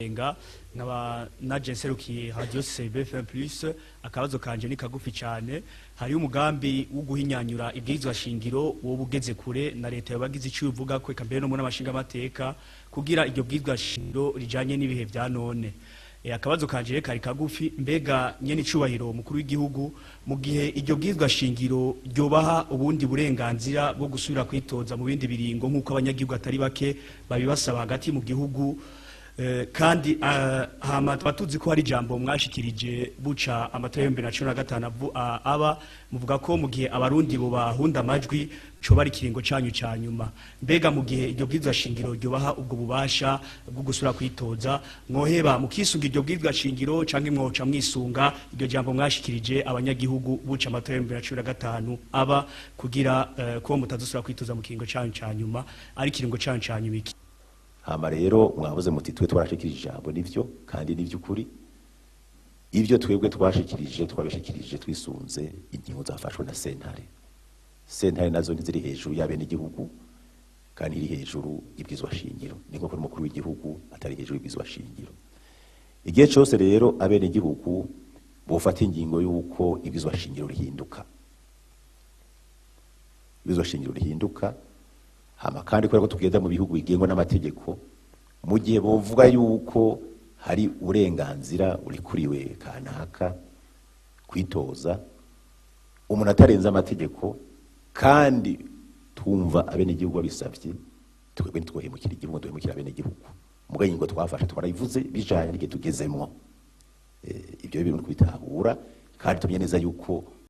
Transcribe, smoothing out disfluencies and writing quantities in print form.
Kirenga, nkaba naje nserukiye Radio CB FM Plus. Akabazo kanje ni kagufi cyane. Hari umugambi wo guhinyanyura ibwirizwa shingiro wo bugeze kure, na leta yabagize icyo ivuga ko, eka mbere no mu n'amashinga amateka, kugira iryo bwirizwa shingiro rijanye n'ibihe vya none. Akabazo kanje kari kagufi: mbega nyene icubahiro umukuru w'igihugu, mu gihe iryo bwirizwa shingiro ryobaha ubundi burenganzira bwo gusubira kwitoza mu bindi biringo, nk'uko abanyagihugu atari bake babibasaba hagati mu gihugu, kandi hama tuba tuzi ko hari ijambo mwashikirije buca amatora y'2015 aba, muvuga ko mu gihe Abarundi bo bahunda amajwi coba ari ikiringo canyu ca nyuma, mbega mu gihe iryo bwirizwa shingiro ryobaha ubwo bubasha bwo gusubira kwitoza, mwoheba mukisunga iryo bwirizwa shingiro, canke mwoca mwisunga iryo jambo mwashikirije abanyagihugu buca amatora y'2015 aba, kugira ko mutazosubira kwitoza mu kiringo canyu ca nyuma, ari ikiringo canyu ca nyuma iki? Hama rero mwavuze muti twe twarashikirije ijambo. Nivyo kandi nivy'ukuri. Ibyo twebwe twashikirije, twabishikirije twisunze ingingo zafashwe na sentare. Sentare nazo ntiziri hejuru y'abenegihugu, kandi iri hejuru y'ibwirizwa shingiro. Ni nko umukuru w'igihugu atari hejuru y'ibwirizwa shingiro. Igihe cyose rero abenegihugu bofata ingingo y'uko ibwirizwa shingiro rihinduka, ibwirizwa shingiro rihinduka. Hama kandi kubera ko tugenda mu bihugu bigengwa n'amategeko, mu gihe bovuga yuko hari uburenganzira urikuriwe kanaka kwitoza, umuntu atarenze amategeko, kandi twumva abenegihugu babisabye, twebwe ntitwohemukira igihugu, duhemukira abenegihugu. Muga ingingo twafashe twarayivuze bijanye n'igihe tugezemwo. Ibyo bintu kubitahura, kandi tumenye neza yuko